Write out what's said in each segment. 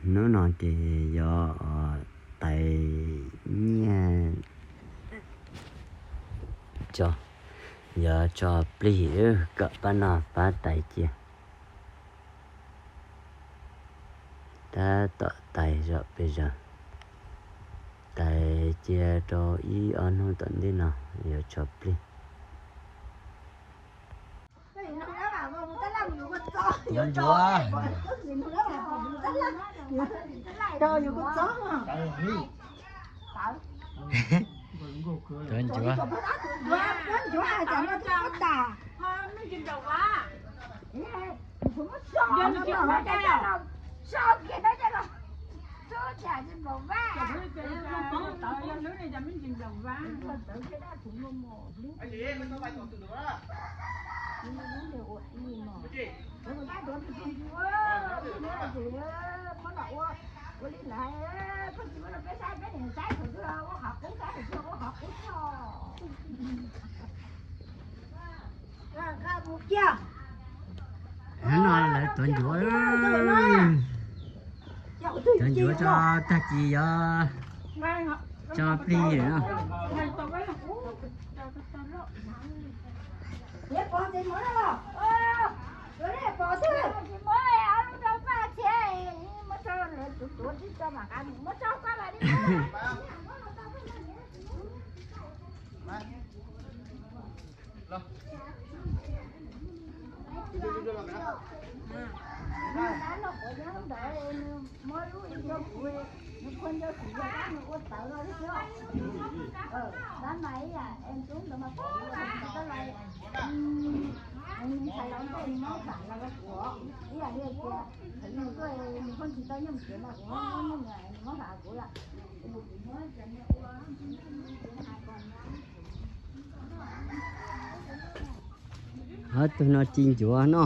Hnub no ces yuav tais nyiaj tso, yuav tso plig, kom pab no pab tais cia. Tab tom tais zom pes zaws, tais cia rau ib ob hnub tom ntej no yuav tso plig. Ncuav, ncuav. Ncuav, ncuav. Hnub no lawv tuav ncuav, tuav ncuav tso tag kis yuav tso plig no. Ob tug no ci ncuav no.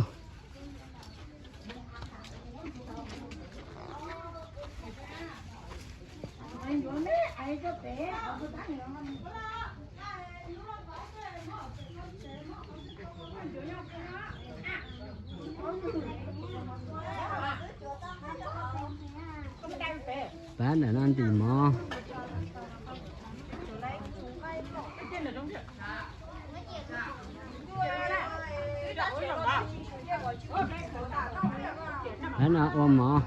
Pab ntawm no ntim mov. Pab no ua mov.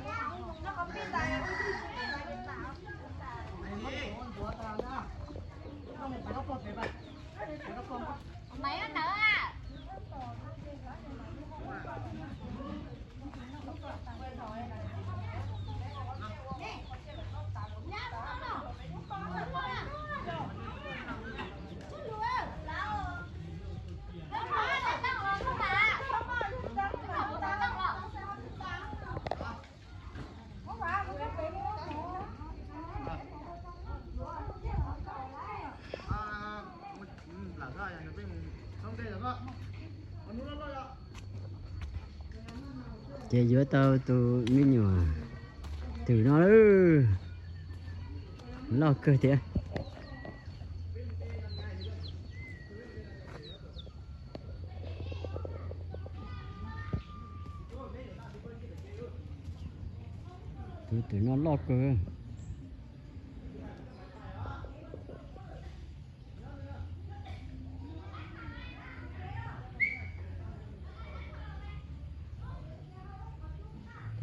Ces yuav tau tus me nyuam twm no loj kawg thiab. Tus twm no loj kawg.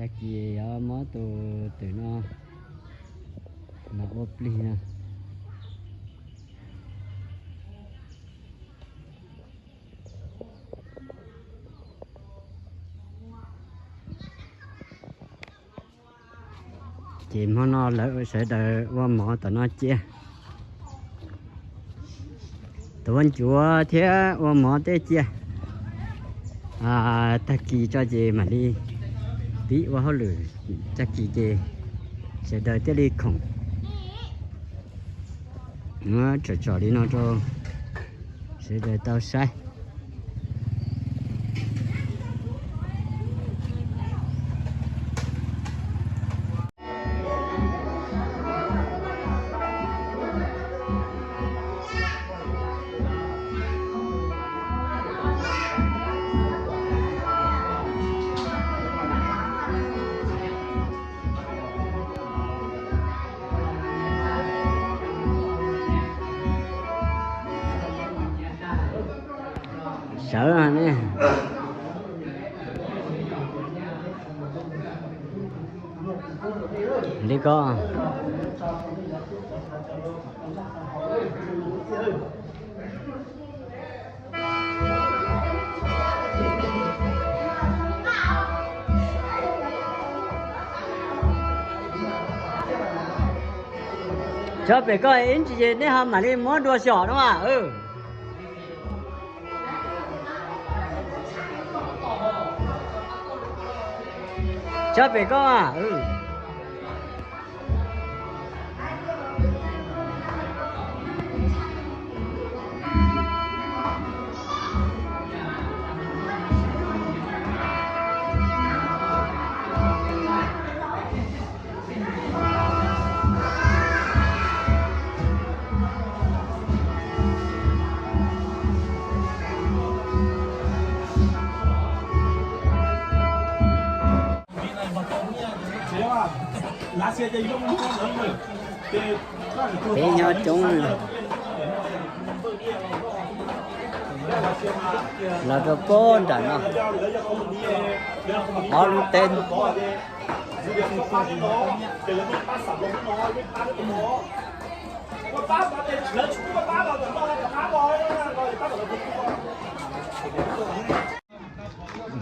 Tag kis yuav muab tus twm no los ua plig no. Ces hmo no lawv sawv daws ua mov tom no cia. Tuav ncuav thiab ua mov tej cia. Tag kis tso ces mam li pib ua hauj lwm. Tag kis ces sawv daws thiaj li khoom. Tsom tsom li no rau sawv daws tau saib. Sawv ne. Li ko. Tso pem koj ib ntsis nej ho mam li muab dua xyom no mas. Tso pem koj. Peb nyob coob, los rau pem nram no, ob lub teb.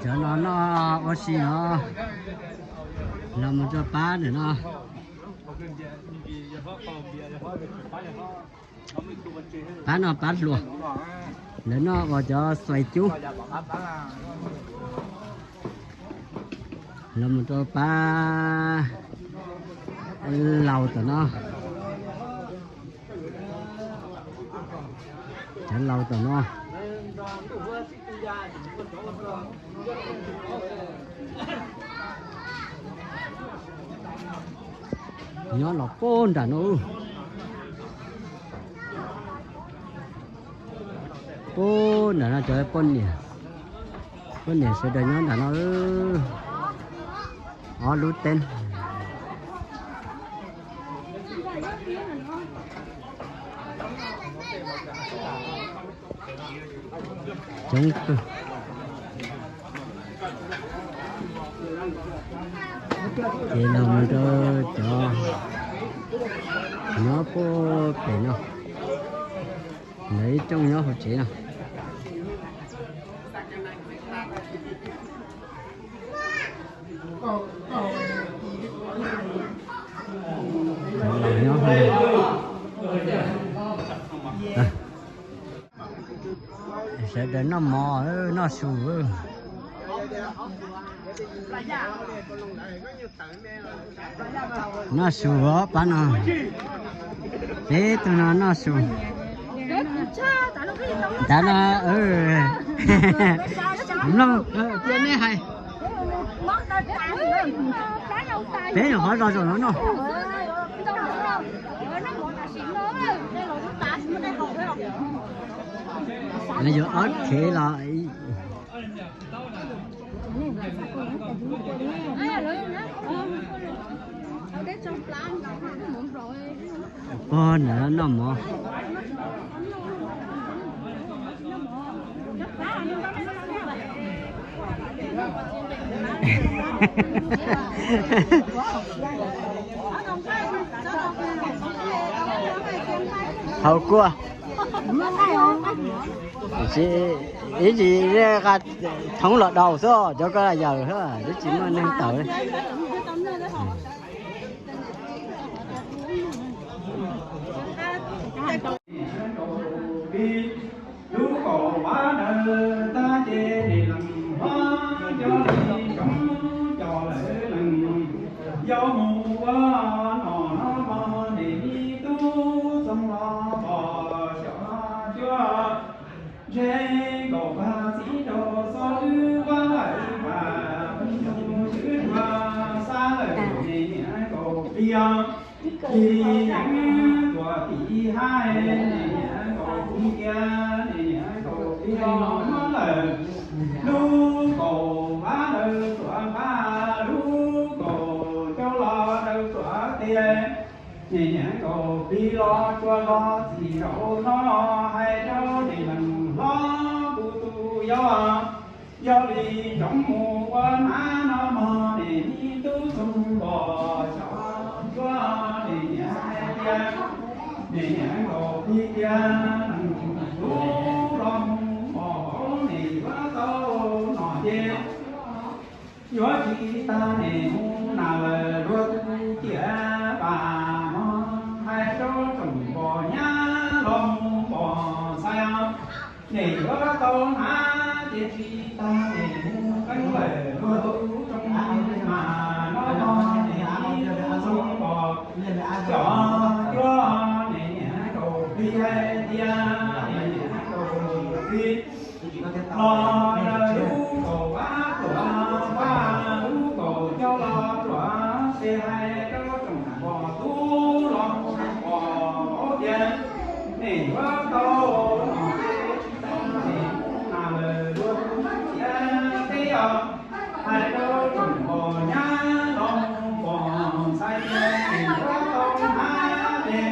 Cov no noj ua si no, los mus rau pab ntawm no. Pab no pab hluas, lawv noj ua cov xuais cub. Los mus rau pab laus tom no. Cov laus tom no. Nyob los pem nram no. Pem nram no cov poj niam, poj niam sawv daws nyob nram no. Ob lub teb. Coob kawg. Ces los mus rau cov nyob puag pem no, lawv ib rooj nyob hauv tsev no. Sawv daws noj mov, noj su. Noj su os pab no. Peb tug no noj su. Tav no, mloog tias nej hais. Peb nyuam qhuav los zaum no noj. Yuav ob khev los. Pog nram noj mov. Haus kua. Ib ntsis thoob los daus xwb, cov ko yawm xwb, twb tsis muaj neeg tawm li. Lub kaum pab ntawd tag ces lees hlob cov li tsoov coj lawv lees yau mus ua nom no mog, nej li tub txoov los pom xyov cuab ntshe nkaus pag txiv rau txoj wb vaj lawm pam peb xyoo xwb tuag xa lawm nej niam nkaus pliag. Ib yeej tuam tim haib, nej niam nkaus pliag, nej niam nkaus pliag no lawm. Lub kaum pab ntawd tuam pab, lub kaum cau los ntawd tuam tiag. Nej niam nkaus plig los tsuas los txim rau no, hais rau nej lees hlob kuv tus yau Yog li cov mus ua hnav no mog, nej me tub txoos npog xyov cuab, nej niam hais tias, nej niam nkaus plig tias, tub los mus npog hauv, nej yuav tau nom ces yuav tsis tag, nej mus nas lawm luag tus ciam pas mog, hais rau tsoom npog nyab los mus npog ntxhais os. Nej yuav tau hnav ces tsis tag, nej mus qeeb lawm luag tus tsoom mas no mog, nej ib txoos npog xyov cuab, nej niam nkaus plig hais tias, nej niam nkaus plig los lawm lub kaum vab pluav, lub kaum cuaj los pluav, ces hais rau tsoom npog tub los npog tias, nej yuav tau nom ces tsis tag, nej mus nas lawm luag tus ciam teb os. Hais rau tsoom npog nyab los mus npog ntxhais tias, nej yuav tau hnav ces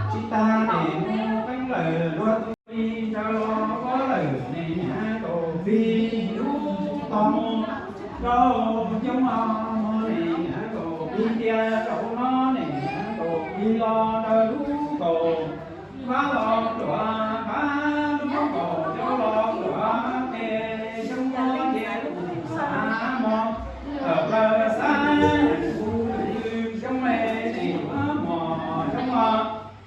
tsis tag, nej mus qeeb lawm luag tus li ntawd los ua lawm, nej niam nkaus plig lub tog mus rau coob los mog, nej niam nkaus plig tias rau no, nej niam nkaus plig los ntawm lub kaum vab los pluav, vab lub kaum cuaj los pluav, ces xyoo no ces kuv xav mog, tawm plaws xab nyeem kuv lwm xyoo, nej yuav mog xyoo no.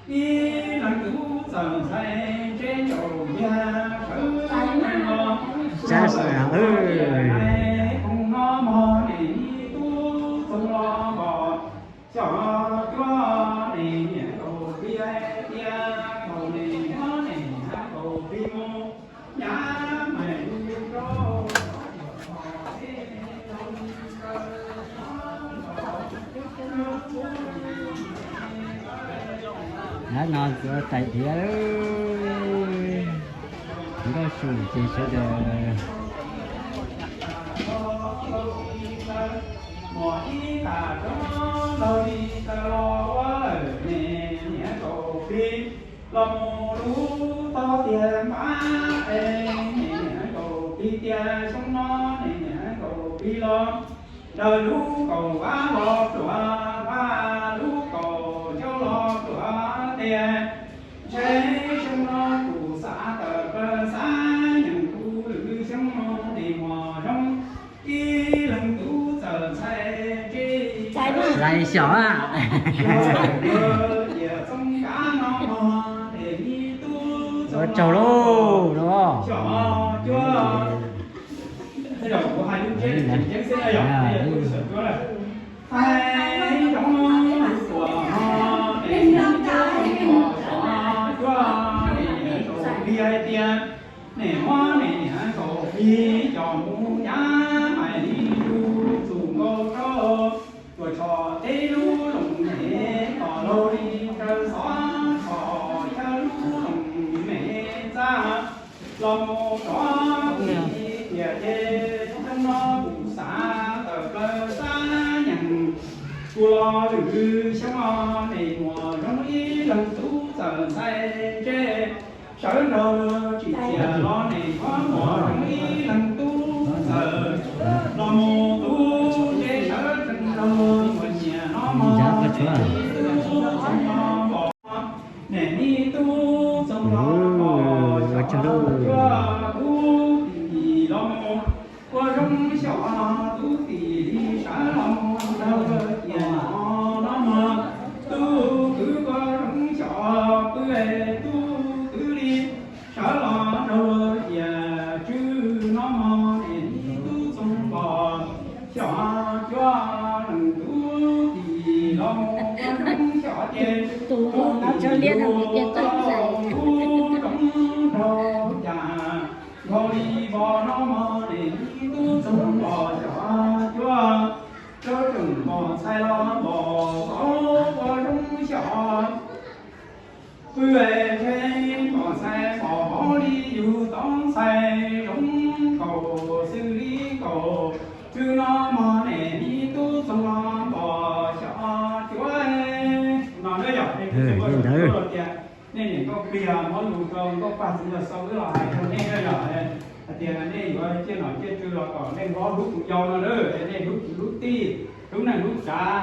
Ib leeg tub txawm ntxhais ntseb ncaus yag sawv tsees los, sab sab hais koog no mog, nej me tub txoos los npog xyov cuab, nej niam nkaus plig hais tias, thaum nej muab nej niam nkaus plig mus nyab mais lus rau Dab no txawm tais diav, nkauj su ces sawv daws. Muaj ib tas roob laug li taw los ua lawm, nej niam nkaus plig los mus lub tog tiag npab es, nej niam nkaus plig tias xyoo no, nej niam nkaus plig los ntawm lub kaum vab los pluav, vab lub kaum cuaj los pluav tias, ntshe xyoo no kuv xav tawm plaws xab nyeem kuv lwm xyoo no, nej mog zoo. Ib leeg tub txawm ntxhais ntseb lais xyom a, tias txoov kav no mog, nej me tub txoos tsaug lauj no. Xyom cuab, tej zaum kuv hais lub ntsiab tseem ceeb xwb na yom, nej yog tub xyom cuab lawm. Hais zoo lub tuam no, nej me tub txoos xyom cuab, nej niam nkaus plig hais tias, nej muab nej niam nkaus plig coj mus nyab mais li lus txum nkaus rau tuam tshom teb lub loos me, tom laug li nraws xov tshom yawg lub loos me ntxa los mus rov tiam ces xyoo no kuv xav tawm plaws xab nyeem kuv los lwm xyoo no, nej mog zoo. Ib leeg tub txawm ntxhais ntseb sawv nrog luag tsim txiaj los, nej mog zoo. Ib leeg tub txawm los mus tub ntseb sawv tsees nrog luag muaj nyiaj no mog, nej me tub txoos los npog, nej me tub txoos los npog, xyom cuab tub tim los mus ua zoo xyom tub tim li sawv los mus nrog luag tiam no mog, tub kwv ua zoo xyom pw es tub kwv li sawv los nrog luag tiam tswv no mog, nej me tub txoos npog, xyom cuab leej tub tim los mus ua zoo xyom ces tub tim tub txoos nrog cas nkaus li vos no mog, nej me tub txoos npog xyom cuab, rau tsoom npog ntxhais los npog ua zoo xyom. Pw es ntshe npog ntxhais npog vauv li yus tau ntxhais zoo nkaus xws li nkaus tswv no mog, nej me tub txoos los npog xyom cuab no na yom. Ntawd tias nej niam nkauj pliag muab lus rau nkauj pag txiv los xaus wb los hais rau nej na yom. Hais tias nej yuav ciaj nom ciaj tswv los kom nej nyob hlub kuv yau no na, nej hlub kwv hlub tij, hlub neej hlub tsav.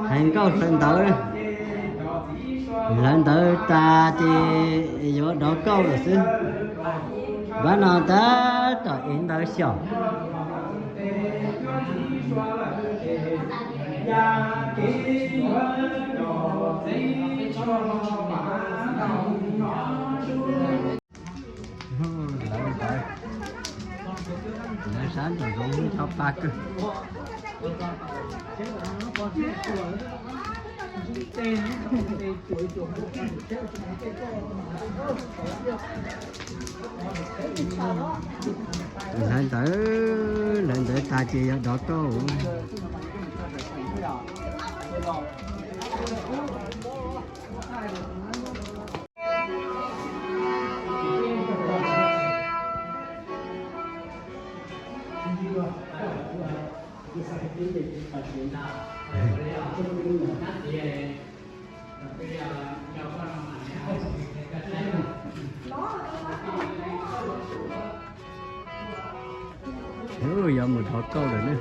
Hais nkauj hlawv ntawv, hlawv ntawv tas ces yuav dov kauj lawm xwb. Pab no tab tom ev ntawv xyaum. Lawv ntawv, lawv sab nraum zoov tau pa kawg. Lawv ntawv, lawv ntawv tas ces yog dov kauj. Yuav mus dov kauj lawm ne.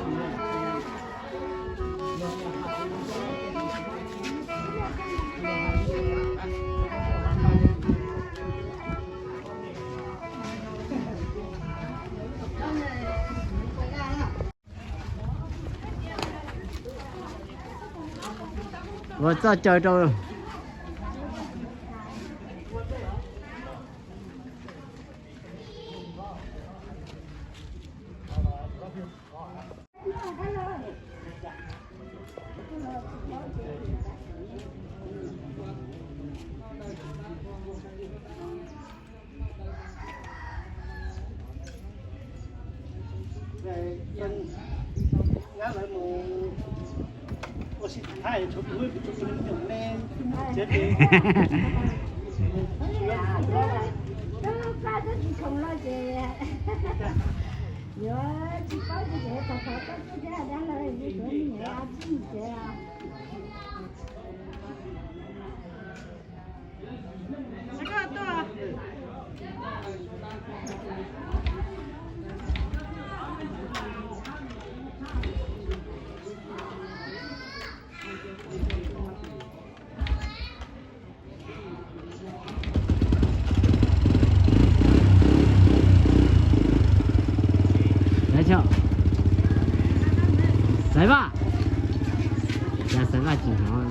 Ua txoj caw rau. Xaiv vaj, xaiv vaj tsis hnov.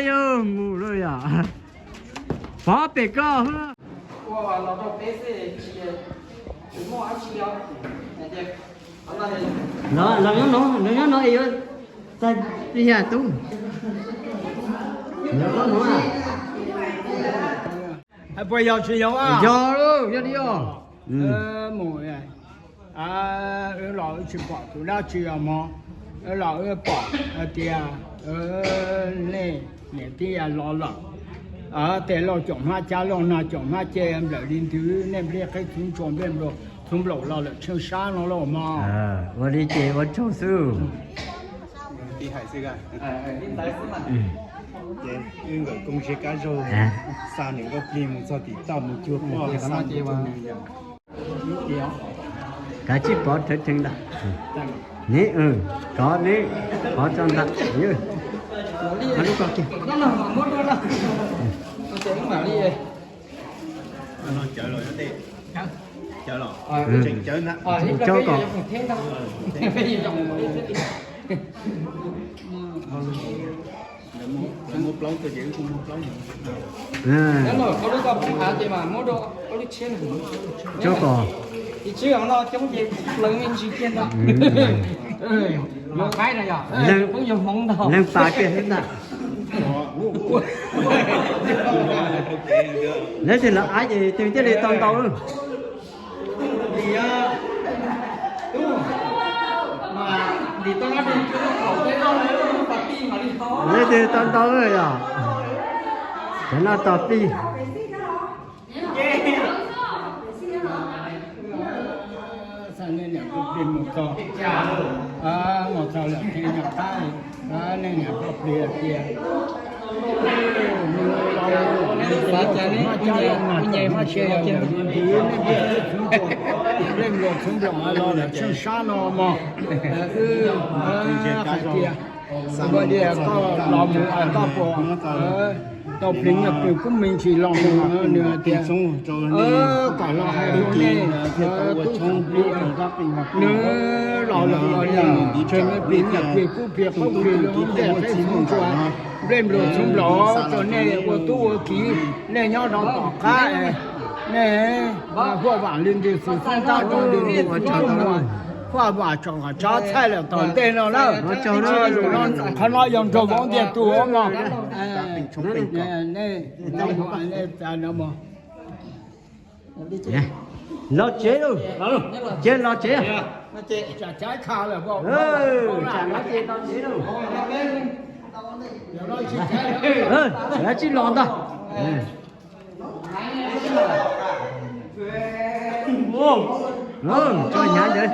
Yog mus lawm yom. Pov pem koj. Los nyob no, los nyob no es yuav txais yam tub. Los nyob no. Puas yog tsis yog? Yog, yog li os. Mus, wb los wb tsis pom tus dab tsi os mog. Wb los wb pom hais tias nej niam tij los lawm. Tej lauj caum hmab cab lauj, nag caum hmab ce, nplawm li ntws, nej nplej qhib txhub ntsuag, nplej nplaum txhub nplaum los lawm tsheej sab no lauj mog. Ua li ces ua tsaug xwb. Tij hais xwb. Ces wb nkawm koob zeb kab zaug xa niam nkauj plig mus txog tim toj mus cuag poj xa mus cuag nws yom. Kav tsij pov rhawv rheev ntag. Neb, kov neb, pov tso ntag. Cawv los, tseem cawv ntag. Lawv muab plaub tuaj ces wb kuj muab plaub. Coob kos. Leej pas kiag xwb ntag. Lawv tias lawv ab ces twb thiaj li tau ntau lawm. Leej twg tau ntau yom? Cov no tos tij. Nej niam koj plig mus txog, mus txog lawm ces nyuam qhuav, nej niam koj plig tias, nej pab cas nej kuj nyem, kuj nyem mas sia yog yawm yus ntxwv nej nplej txhub nplaum, nplej nplua txhub nplaum los lawm tsheej sab no mog. Wb hais tias, ua li koj los mus koj puas tau plig nyuag plig kub me ntsis los mus, nws hais tias, kom los hais rau nej, tub, nws los lawm los nws tseg me plig nyuag plig kub plig qaub plig los nplej txhub nplaum, nplej nplua txhub nplaum rau nej ua tub ua kiv, nej nyob rau tom qab, nej huaj vam li ntws xwm xeeb tab rau li ntws xwm txheej muag, huaj vam tsom tsov txhaij lawm tom ntej no na. Qhov no yog nraug vauv ntiag tug mog. Los tsev lauj, ces los tsev. Tsam no ces los tsev lauj. Tsis los ntag. Tso hnyav ntawd.